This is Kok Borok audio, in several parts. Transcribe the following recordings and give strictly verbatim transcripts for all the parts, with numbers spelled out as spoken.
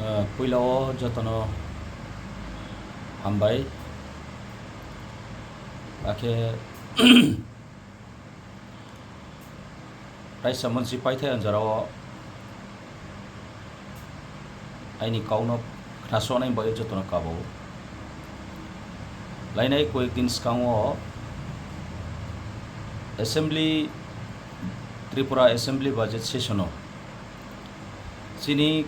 Ah, puila o jotono hambai. Akhe raisa monsi paithai anjara o aini kau no khnasonai bai jotono kabo. Lainai koyek din swkango Assembly, Tripura Assembly budget session o chini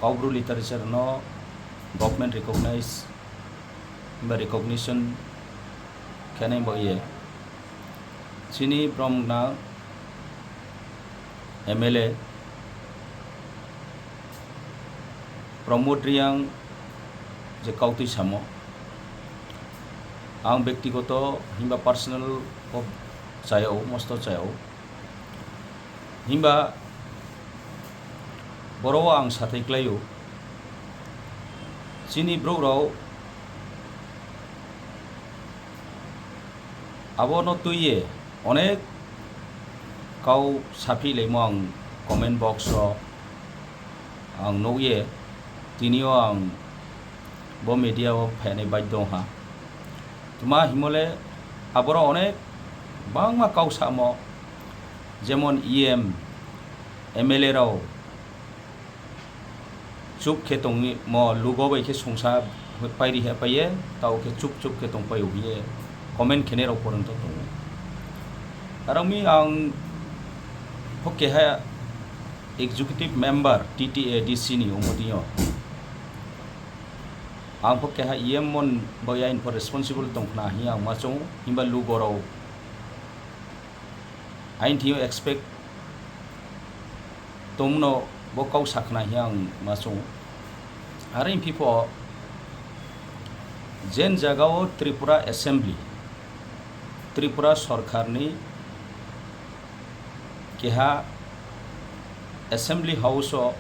Kaubru literature no government recognize ba recognition khenai bo ye chini bromna M L A Pramod Reang je kautwi samo, ang bektigoto himba personal kok chayao, mosto chayao. Himba boro o ang sathai klaio. Chini borok rok abono twiye onek kau saphi laimo ang comment box o ang nukye, tinio ang bo media o phainai baidho wngkha. Tma himole aboro onek bangma kau samo, jemon E M, M L A rok chup khe tongmo lugo bai khe songsa pairi he paiye, tao khe chup chup khe tong paio hiye comment khenai rok poronto tongo. Aro mi ang pho keha executive member T T A D C ni omo tio. Ang pho keha E M mon bai ain pho responsible tongkhna hi ang ma chong, himba lugo rok ain thio expect tongno bo kau sakna hi ang ma chong. Aro himpi pho jen jaga o Tripura Assembly, Tripura sorkar ni keha Assembly House o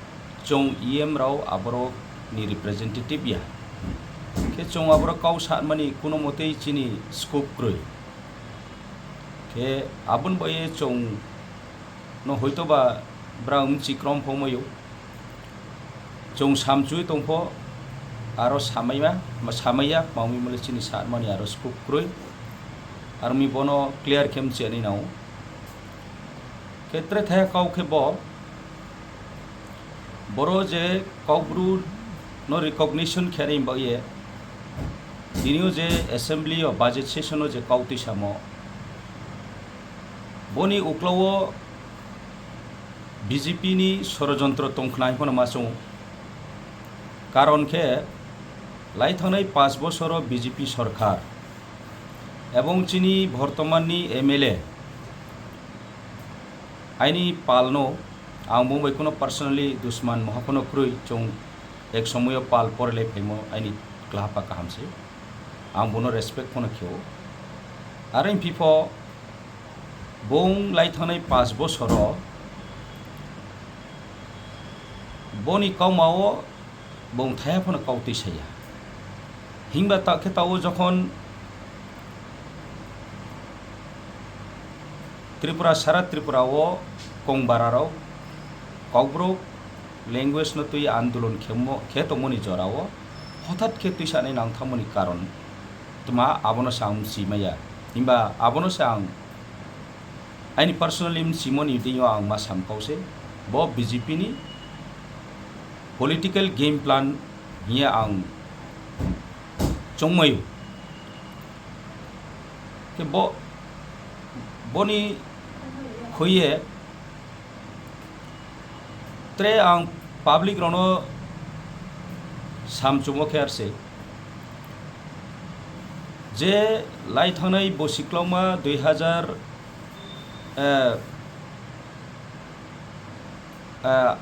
chwng E M rok aborok ni representative ya. Khe chwng aborok kau sanmani kuno motei chini scope kwrwi. Khe aboni bai chwng no hoito ba bwrang chikrom pho mayo. Chwng samchwi tongpho aro samaiya, ma samaiya, mangwi mole chini sanmani aro scope kwrwi. Armi bono clear khe mchiyani nao. Khe tre thaya kau khe bo, boro je Kaubru no recognition khe ri bagye, tinio je assembly o budget session o je kau twi samo, boni uklao B J P ni sorojontro tongkhnai phano ma chong. Karon khe lai thangnai panch bosoro B J P sorkar ebong chini bortoman ni M L A aini palno ang bung bai kuno personally dusman moha phano kwrwi, chwng ek somoyo pal porelai phaimo aini klahapa kaham se, ang bono respect phano kheo. Aro himpi pho bung lai thangnai panch bosoro boni kaumao bung thaya phano kau twi saya. Himba ta khe tao jokhon Tripura, sara Tripura o kong bara rok Kokborok language no twi andolon khemo, khe tongmoni jora o hothat khe twi sanai nang thangmoni karon tma abono se ang mchi maya. Himba abono se ang aini personally mchimoni twi o ang ma sam kau se, bo B J P ni political game plan hiya ang chongmayo. Khe bo, boni khuye tre ang public rono samchumo khe arse je lai thangnai bosiklongma dui hazar, eh, eh,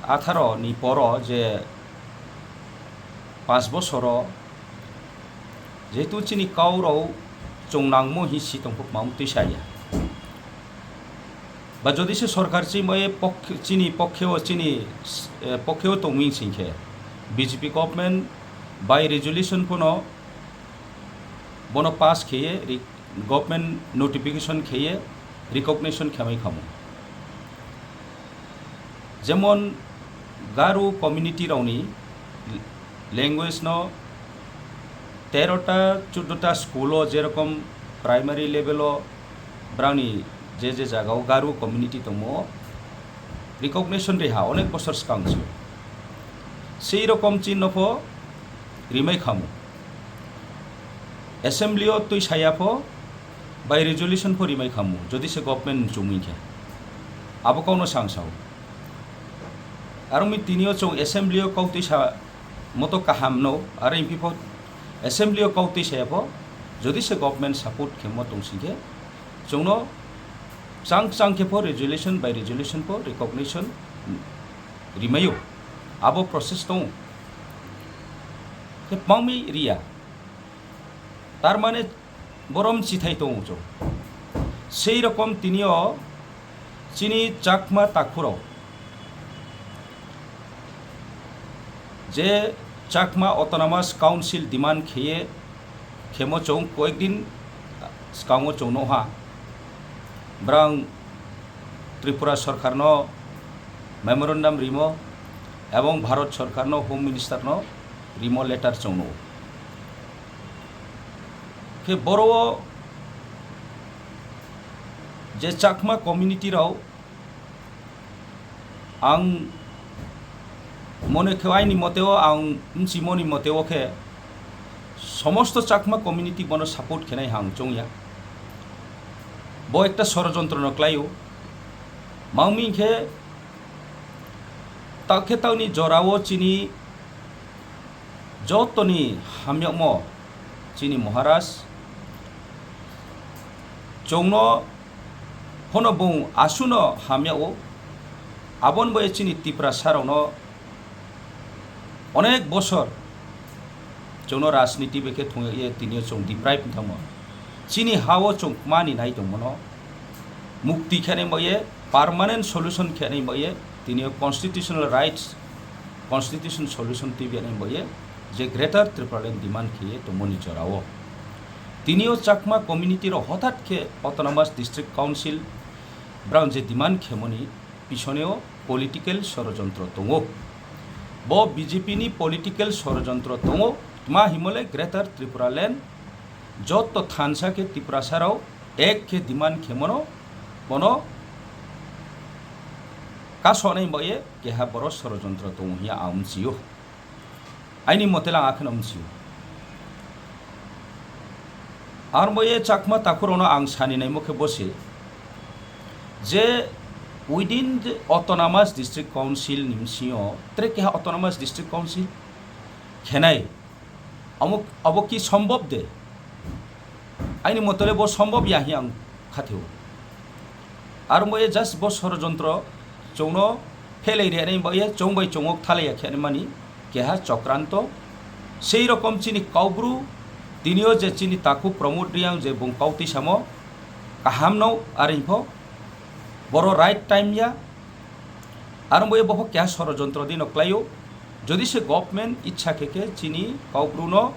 atharo ni poro je panch bosoro jehetu chini kau rok chwng nangmo hi si tongphuk mamung twi saya. Ba jodi se sorkar chimai pokhe, chini pokhe o chini, eh, pokhe o tongming sing khe B J P government by resolution phano bono pass kheye ri-, government notification kheye recognition khamai khamu. Jemon Garo community rokni language no terota chodota school o jerokom primary level o brangni je je jaga o Garo community tongmo recognition riha onek bosor swkang se. Sei rokom chin no pho rimai khamu. Assembly o twi saya pho by resolution pho rimai khamu, jodi se government chumui khe. Abo kok no sang sao. Aro mi tini o chwng assembly o kok twi sa moto kaham no, aro M P pho assembly o kok twi saya pho, jodi se government support khe mo tong sing khe, chwng no chang chang khe pho resolution by resolution pho recognition rimaio. Abo process tong. Khe pangmi riya. Tar mane borom chithai tongo chwng. Sei rokom tini o chini Chakma takhurok je Chakma Autonomous Council demand kheye khemo chwng koyek din swkango chwng nokha. Brang Tripura sorkarno memorandum rimo ebong Bharat sorkarno Home Ministerno rimo letter chwng nukgo. Khe boro o je Chakma community rok ang mone khe aini mote o ang mchimoni mote o khe somosto Chakma community bono support khenai hang chongya. Bo ekta sorojontro no klaio. Mangmi khe tak khe takni jora o chini jotoni hamyakmo chini Maharaj chwngno phono bung asuno hamyao, aboni bai chini Tiprasa rokno onek bosor chwngno rajniti bai khe thwngya ye tini o chwng deprive wngthangmo. Chini ha o chwng kmani nai tongmano mukti khenai bai ye permanent solution khenai bai ye tini o constitutional rights, constitution solution tibyanai bai ye je Greater Tipraland demand kheye tongmoni jora o. Tini o Chakma community rok hothat khe Autonomous District Council brang je demand khemoni pisoneo political sorojontro tongo. Bo B J P ni political sorojontro tongo, tma himole Greater Tripura Land jotto thansa khe Tiprasa rok ek khe demand khemono bono kasonai bai ye keha boro sorojontro tongo hiya ang mchio. Aini mote lang akheno msio. Armo ye Chakma takhurokno ang sani naimo khe bo se je within the Autonomous District Council ni msio tre keha Autonomous District Council khenai amo abo ki sombhob de? Aini motole bo sombhob ya hi ang khatheo. Aro mo ye just bo sorojontro chwngno phelai rwnai bo ye chwng bai chwngok thalai ya khe mani keha chokranto. Sei rokom chini kaubru tinio je chini takhu Pramod Reang je bung kautwi samo kahamno aringpho boro right time ya. Aro bo ye bopho keha sorojontro dino klaio. Jodi se government ichha khe khe chini kaubru no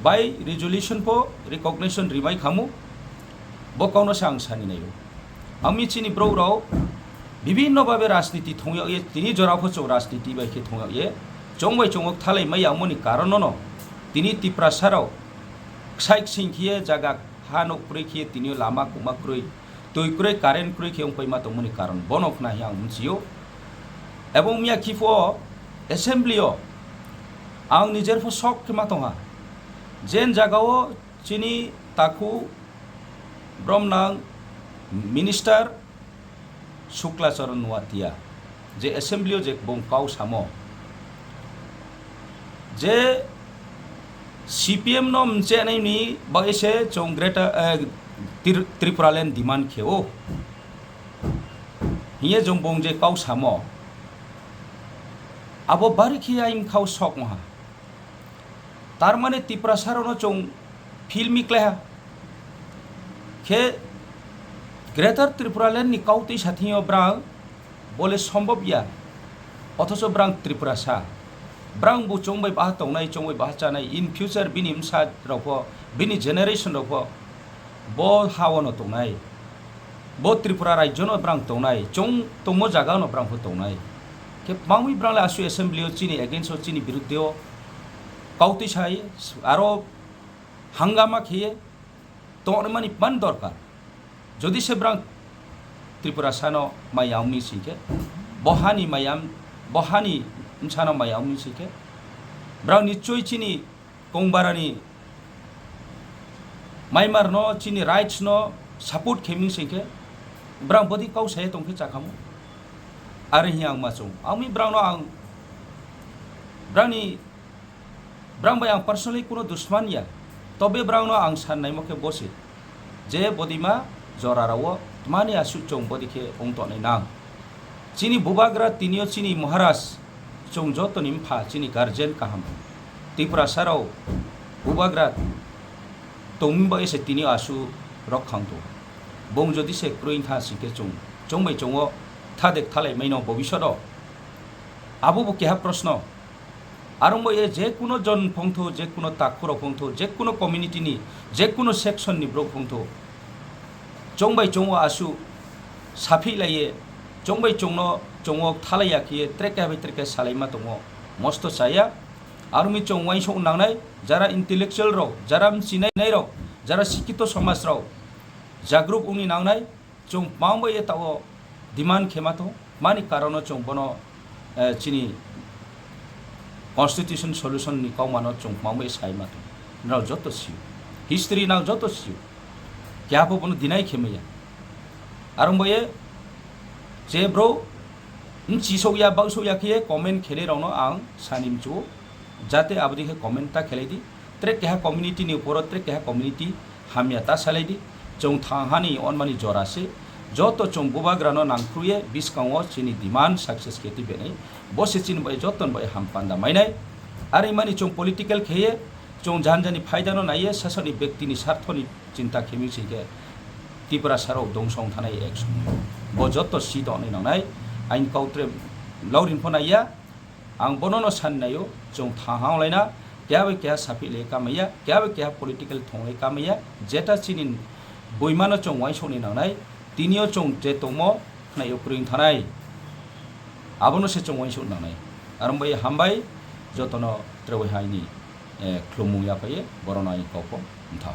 bai resolution pho recognition rimai khamu, bo kokno se ang sani naio. Ami chini borok rok bibhinno bhabe rajniti thwngyak ye, tini jora pho chwng rajniti bai khe thwngyak ye, chwng bai chwng ok thalai mai yangmani karon no tini Tiprasa rok ksaik sing khe jaga ha nuk kwrwi khe tini lama kwma kwrwi, twi kwrwi, current kwrwi khe wng paima tongmani karon bono khna hi ang msio. Ebong miya khipho assembly o ang nijer pho sok khe ma tongha, jen jaga o chini takhu bromnang minister Shukla Charan Noatia je assembly o je bung kau samo je C P M no mchenai ni bagwi se chwng greater, eh, Tir-, Tripura land demand khe o. Hiye chwng bung je kau samo. Abo bari khe aying khau sok maha. Tar mane Tiprasa rokno chwng feel mi klaiha. Khe Greater Tripura land ni kautwi sathingyo brang bole sombhob ya. Othocho brang Tripurasa. Brang bo chwng bai baha tongnai, chwng bai baha chanai. In future bini bwsa rok pho, bini generation rok pho bo ha-o no tongnai. Bo Tripura rajyo no brang tongnai, chwng tongmo jaga no brang pho tongnai. Khe bangwi brang le asu assembly o chini against o chini biruddhe o kautwi sai aro hangama kheye tongrimani man dorkar. Jodi se brang Tripura sano mayam ni singkhe, bohani mayam, bohani msano mayam ni singkhe, brang nichoi chini kongbarani Myanmar no chini rights no support kheming singkhe, brang bodi kau saya tongkhe chakhamu. Are hi ang machung. Ami brang no ang brani Brang bai ang personally kuno dusman ya, tobe brang no ang san naimo khe bosi je bodima jora rao mani asu chong bodi khe ong tongnai nang. Chini bubagra tinio chini Maharaj chong joto ni mpha chini guardian kaham. Tripura sarao bubagra tongmi bo ese tinio asu rok khang to. Bong jodi se kroi tha sike chong, chong bai chongo thadek thalai maino bobishodo. Abo bo keha proshno. Arongbo ye je kuno jon phongtho, je kuno takhuro phongtho, je kuno community ni, je kuno section ni bro phongtho, chong bai chongo asu saphi laiye, chong bai chongno chongo thalai ya khiye, treke bai treke salai ma tongo, mosto chaya. Arumi chong waisong nangnai, jara intellectual rok, jara mchinai nai rok, jara sikito somaj rok, jagruk uni nangnai, chong mangbo ye tao demand khema to, mani karono chong bono, eh, chini constitution solution ni kaumano chong mangbo ye sai ma to. Nrao joto sio. History nang joto sio. Kya po bono deny khema ya. Arongbo ye je bro, mchi sok ya, bau sok ya khiye comment khele rokno ang sani mchu. Jate abodi khe comment ta khelai di. Tre keha community ni uporo tre keha community hamya ta salai di. Chong thang hani onmani jora se. Joto chong bubagra no nangkhruye biskango chini demand success khe twi benai. Bo se chini bai joto bai ham panda mainai. Are mani chong political kheye, chong jan jani phaida no naiye, sasani bekti ni sartho ni chinta khemi singkhe Tipra sarok dongso wng thanai ek somoi. Bo joto si tongnai nangnai. Ain kautre laurin pho naiya. Ang bono no san naio, chong thang hang laina, keha bai keha saphi le kamaiya, keha bai keha political thong le kamaiya, jeta chini boimano chong waisoni nangnai, tinio chong je tongmo khnaio kwrwing thanai. Abono se chong waisoni nangnai. Arong bai hambai, jotono trebai haini, eh, khlumung yapaiye, borona ain kaupo mtha.